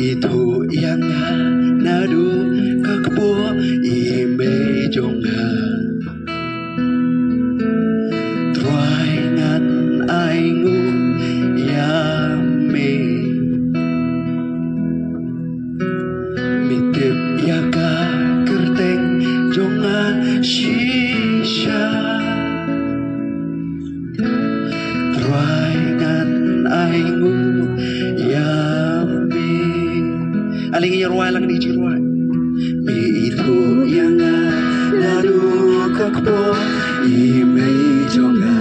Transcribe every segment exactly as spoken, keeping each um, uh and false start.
Ithuh ïa nga naduh ka kpoh i mei jong nga. Trai ngan ainguh ïa me. Me tip ïa ka kyrteng jong nga shisha. Trai ngan ainguh ïa me. Ale ngin ïa rwai lang kane ka jingrwai. Me ithuh ïa nga naduh ka kpoh i mei jong nga.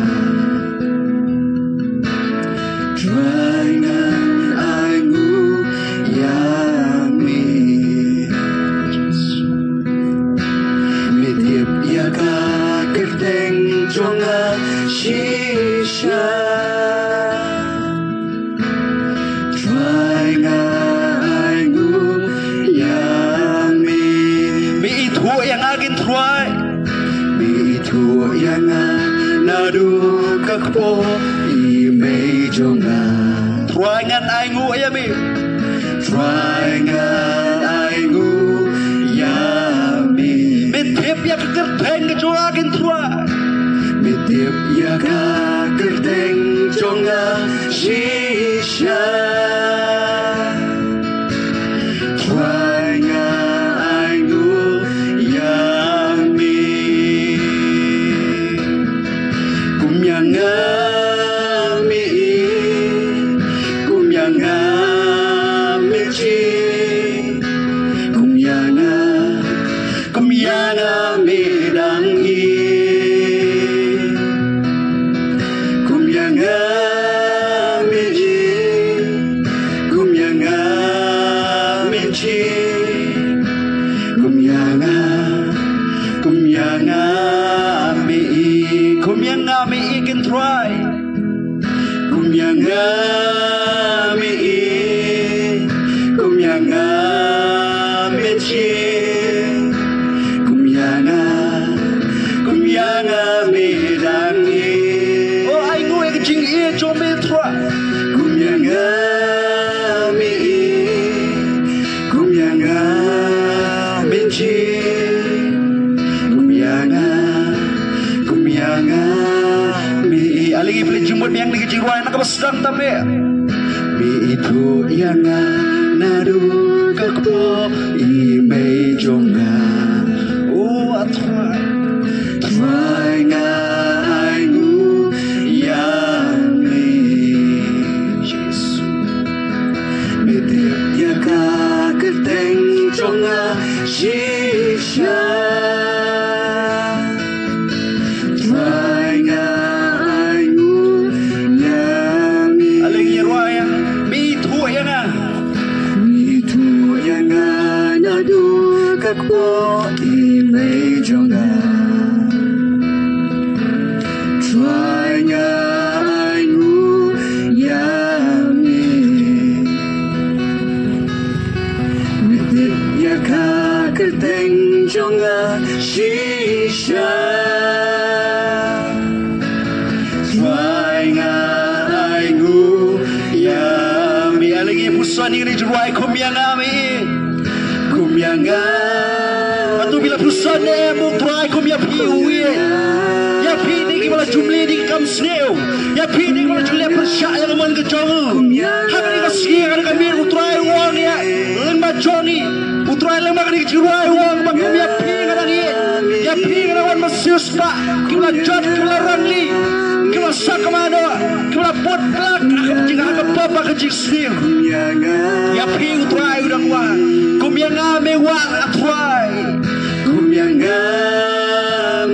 Trai ngan ainguh ïa me. Me tip ïa ka kyrteng jong nga shisha. Trai ngan ainguh ïa me. Me ithuh ïa nga keiñ Trai. Me ithuh ïa nga naduh ka kpoh i mei jong nga. Trai ngan ainguh ïa me. Trai ngan ainguh ïa me. Me tip ïa ka kyrteng ka jong nga keiñ Trai. Me tip ïa ka kyrteng jong nga shisha. Trai ngan ainguh ïa me. Kum ïa nga me i, kum ïa nga me ji, kum ïa nga, kum ïa nga me dang i. Kum ïa nga me i, kum ïa nga me ji, kum ïa nga, kum ïa nga me i, kum ïa nga me i keiñ Trai. Kum ïa nga me i, kum ïa nga me ji, kum ïa nga, kum ïa nga me dang i. O ainguh ïa ka jingïeit jong me Trai. Kum ïa nga me i, kum ïa nga me ji, kum ïa nga, kum ïa nga me i. Ale ngin pynleit jingmut biang ïa ka jingrwai na kaba sdang tam eh. Me ithuh ïa nga naduh ka kpoh i mei jong nga. O a Trai, Trai nga ainguh ïa me. Jisu. Me tip ïa ka kyrteng jong nga shisha. Trai nga ainguh ïa me. Ale ngin ïa rwai ïa. Me ithuh ïa nga. Me ithuh ïa nga naduh ka kpoh i mei jong nga. Trai nga ainguh ïa me. Me tip ïa ka kyrteng jong nga shisha. Trai nga ainguh ïa me. Ale ngin puson ïa kane ka jingrwai, kum ïa nga me i, kum ïa nga. Hato phi la puson ne em, U Trai kum ïa phi u ïeit. Ïa phi ne kiba la ju mih na ka kam sniew. Ïa phi ne kiba la ju leh pyrshah ïa ka mon ka jong u. Ha kane ka sngi, ha kane ka miet U Trai u ong ïa lyngba jong ngi. U Trai lyngba kane ka jingrwai u ong ba kum ïa phi nga dang ïeit. Ïa phi nga dang wan ban siew spah. Kiba la jot, kiba la rangli, kiba la sakma noh, kiba la bud plak ha ka jing, ha ka pop, ha ka jingsniew. Ïa phi U Trai u dang wan. Kum ïa nga me wan, A Trai. Kum ïa nga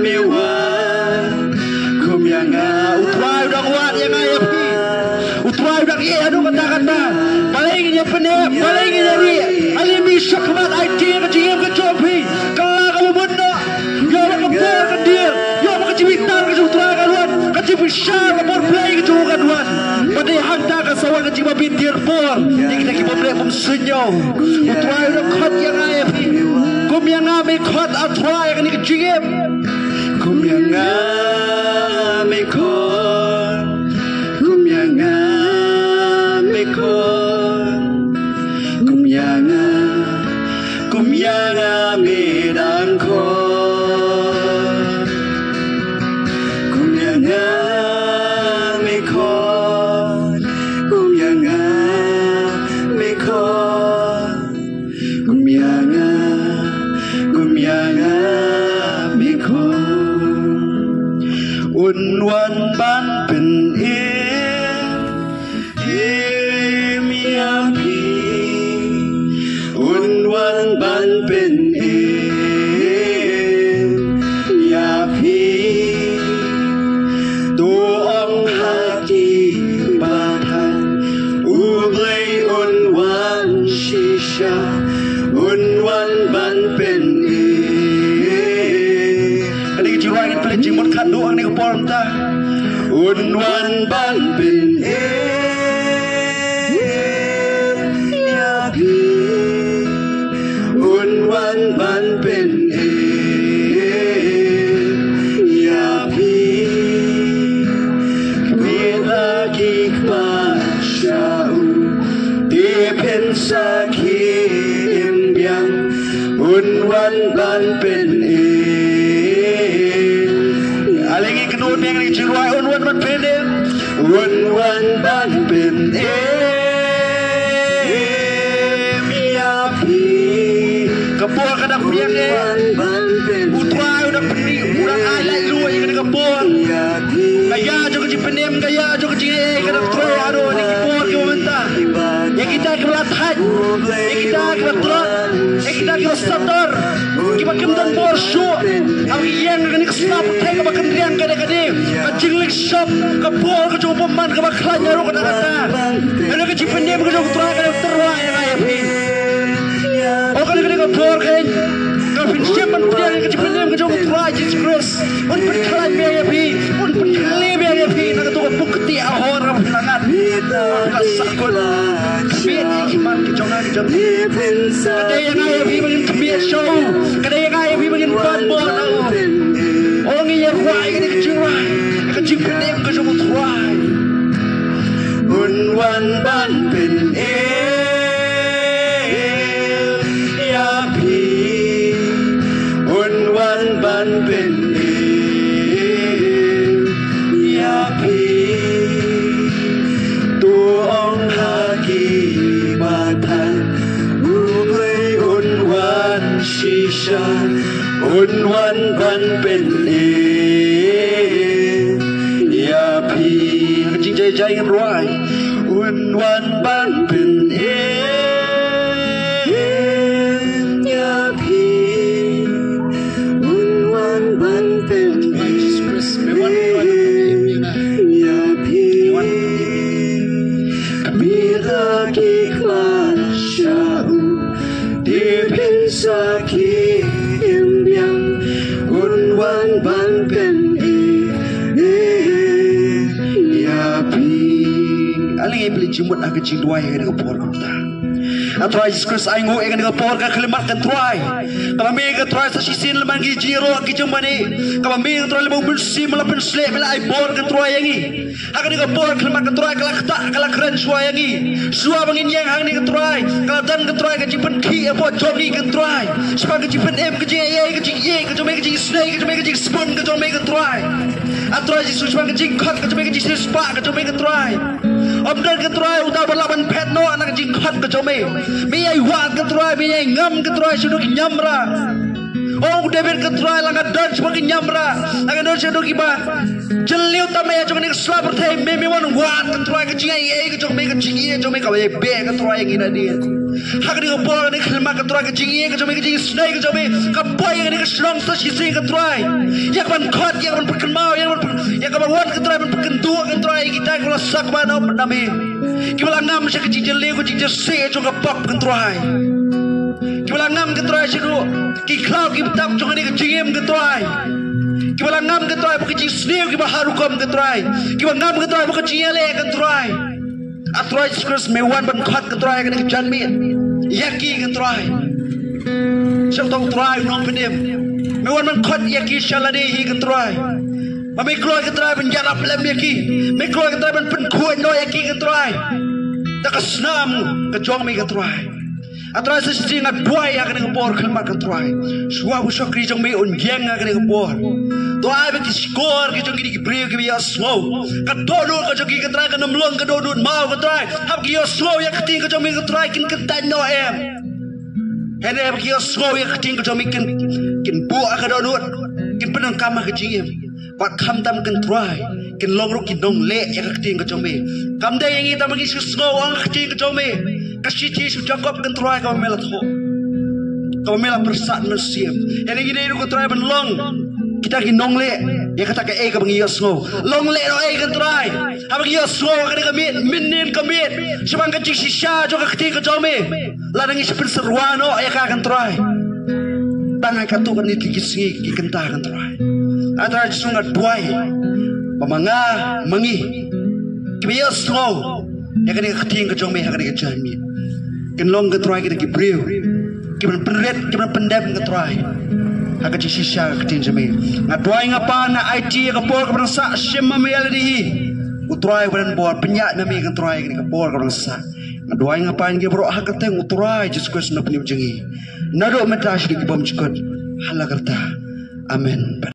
me wan. Kum ïa nga. U Trai u dang wad ïa nga ïa phi. U Trai u dang ïeh haduh katta katta. Balei ngin ïa pynïap, balei ngin ïa rieh? Ale mih shakhmat, aiti ïa ka jingim ka jong phi. Kylla kaba mut noh. Ïoh ba ka por ka dier, ïoh ba ka jingbitar ka jong U Trai kan wan. Ka jingbishar, ka bor Blei ka jong u kan wan. Ba dei hangta ka sa wan ka jingbit dier por ïa kita kiba ym leh bym suidñiew. U Trai u dang khot ïa nga ïa phi. Kum ïa nga me khot, A Trai, ïa kane ka jingim. Kum ïa nga me khot. Kum ïa nga me khot. Kum ïa Un wan ban pyn-im ïa phi. Un wan ban pyn-im ïa phi. Khmih la ki khmat sha u, te phin sa khie im biang. Un wan ban pyn-im. Ale ngi kynduh biang ïa ka jingrwai, un wan ban pyn-im. Un wan ban pyn-im ïa phi. Ka por ka dang biang eh. U Trai u dang pynlong, u dang ai laitluid ïa kane ka por. Ka ïa jong ka jingpynim, ka ïa jong ka jingaiei ka dang treh haduh kine ki por kiba mynta. Ïa kita kiba la thait, ïa kita kiba tlot, ïa kita kiba sngewdor, kiba kim don bor shuh, haba ki ïeng ha kane ka sla pyrthei kaba kynriang kane kane, ka jingleh shop, ka por ka jong u bymman kaba khlaiñ haduh katta katta. Hynrei ka jingpynim ka jong u Trai ka dang tyrwa ïa nga ïa phi. O kane kane ka por kein, ka pynshim ban pdiang ïa ka jingpynim ka jong u Trai Jisu Khrist. Un pynkhlaiñ biang ïa phi, un pynkhlaiñ biang ïa phi na kato ka puk kti ahor kaba phi la ngat. Phi la sah kut. Khmih ïa ki khmat ki jong nga ki jong phi. Ka dei ïa nga ïa phi ba ngin khmih sha u. Ka dei ïa nga ïa phi ba ngin pan bor na u. O ngi ïa rwai ïa ka jingrwai, ka jingpynim ka jong u Trai. Un wan ban pyn-im ïa phi. Un wan ban pyn-im ïa phi. To ong ha ki ba thait, U Blei un wan shisha. Un wan ban pyn-im ïa phi. Ka jingjai jai ngan rwai. Un wan ban pyn-im ïa phi. Un wan ban pyn-im ïa phi. Khmih la ki khmat sha u, te phin sa khie im biang. Un wan ban pyn-im ïa phi. Ale ngi pynleit jingmut ha ka jingduwai ha kane ka por kumta. A Trai Jisu Khrist, ai nguh ïa kane ka por ka khyllipmat, ko Trai, kaba me ko Trai sa shisien lem bad ki jingïaroh ki jong me, kaba me ko Trai lem bad u Mynsiem me la pynshlur, me la ai bor ko Trai ïa ngi. Ha kane ka por ka khyllipmat ko Trai, ka la ktah, ka la kren shuwa ïa ngi. Shuwa ba ngin ïeng ha kane ko Trai, ka la don ko Trai ka jingpynkhih hapoh jong ngi ko Trai. Shaphang ka jingpynim, ka jingaiei, ka jingïeit ka jong me, ka jingisynei ka jong me, ka jingsbun ka jong me ko Trai. A Trai Jisu, shaphang ka jingkhot ka jong me, ka jingsiewspah ka jong me ko Trai. Ym don ko Trai uta uba lah ban phet noh na ka jingkhot ka jong me. Me ïai wad ko Trai, me ïai ngam ko Trai shaduh ki niamra. O u David ko Trai, la nga don shaphang ki niamra, la nga don shaduh kiba jylliew tam ïa jong kane ka sla pyrthei, me, me wan wad ko Trai ka jingaiei ka jong me, ka jingïeit jong me kaba ïai beh ko Trai ïa ngi na dien. Ha kane ka por, kane ka khyllipmat ko Trai, ka jingïeit ka jong me, ka jingisynei ka jong me ka poi ïa kane ka shnong sa shisien ko Trai. Ïa ka ban khot, ïa ka ban pynkynmaw, ïa ka ban pyn-, ïa ka ban wan ko Trai ban pynkynduh ko Trai ïa kita kiba la sakma noh na me, kiba la ngam sha ka jingjylliew ka jingjyrsih jong ka pop ko Trai. Kiba la ngam ko Trai shaduh ki khlaw ki btap jong kane ka jingim ko Trai. Kiba la ngam ko Trai bad ka jingsniew kiba har rukom ko Trai. Kiba ngam ko Trai bad ka jingïaleh ko Trai. A Trai Jisu Khrist, me wan ban khot ko Trai ha kane ka janmiet ïa ki ko Trai. Sha uta u Trai u nongpynim, me wan ban khot ïa ki sha lade hi ko Trai. Ba me kloi ko Trai ban ïarap lem ïa ki. Me kloi ko Trai ban pynkhuid noh ïa ki ko Trai da ka snam ka jong me ko Trai. A Trai, sa shisien nga duwai ha kane ka por khyllipmat ko Trai, shuwa ba u shakri jong me un ïeng ha kane ka por, to ai ba ki shkor ki jong kine ki briew kiba ïohsngew, ka dohnud ka jong ki ko Trai kan ym long ka dohnud maw ko Trai. Haba ki ïohsngew ïa ka ktien ka jong me ko Trai, kin kyntait noh em? Hynrei haba ki ïohsngew ïa ka ktien ka jong me, kin, kin buh ha ka dohnud, kin pyndonkam ha ka jingim. Bad khamtam ko Trai, kin long ruh ki nongleh ïa ka ktien ka jong me. Kam dei ïa ngi tang ba ngin shu sngew ong ka ktien ka jong me. Ka shithi sha u Jakob ko Trai kaba me la thoh, kaba me la pyrsad mynsiem. Ïa ngi dei ruh ko Trai ban long kita ki nongleh ïa kata kaei kaba ngi ïohsngew. Long leh noh ei ko Trai, haba ngi ïohsngew ha kane ka miet, mynnin ka miet, shaphang ka jingshisha jong ka ktien ka jong me. Lada ngi shu pynsyrwa noh ïa ka ko Trai, tang ha katto katne tylli ki sngi ki kynta ko Trai. A Trai Jisu, nga duwai Ba ma nga, ma ngi, kiba ïohsngew ïa kane ka ktien ka jong me ha kane ka janmiet, kin long, ko Trai, kita ki briew kiban pynrit, kiban pyndem, ko Trai, ha ka jingshisha ka ktien jong me. Nga duwai, nga pan, nga aiti ïa ka por kaba dang sah, shim ma me ïa lade hi, ko Trai, wanrah bor, pynïaid ma me, ko Trai, ïa kane ka por kaba dang sah. Nga duwai, nga pan ïa ki baroh ha ka kyrteng u Trai Jisu Khrist, u nongpynim jong ngi, naduh mynta sha ki bymjukut, ha la karta. Amen.